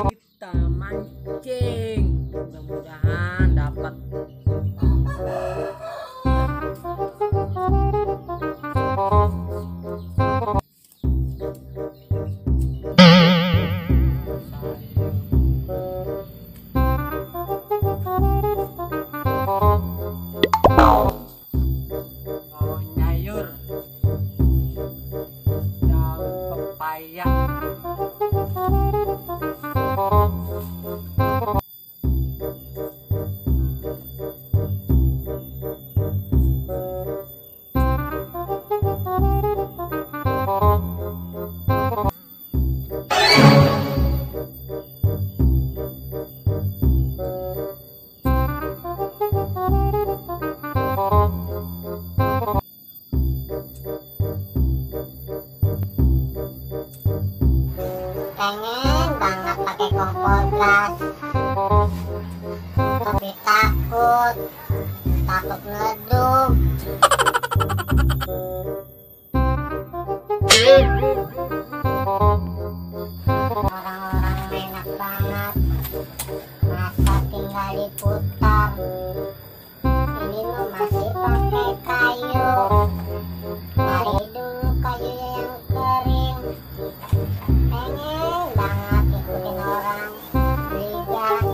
Kita mancing, mudah-mudahan dapat. Oh, nyayur daun pepaya. Pengen banget pakai kompor gas, tapi takut meledup. Orang-orang enak banget, masa tinggal diputar. Ini mah masih pakai kayu, dari dulu kayu yang kering. Pengen banget ikutin orang beli gas.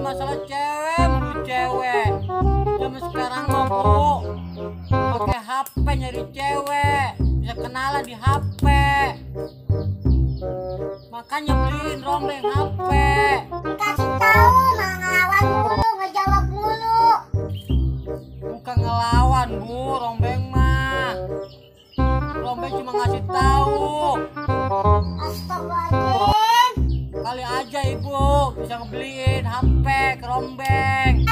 masalah cewek mulu cewek. Zaman sekarang mah bu pakai HP nyari cewek, bisa kenalan di HP. Makanya beliin rombeng HP. Dikasih tahu malah ngelawan mulu, ngejawab mulu. Bukan ngelawan bu, rombeng mah. Rombeng cuma ngasih tahu. Astagfirullahaladzim. bisa ngebeliin HP kerombeng.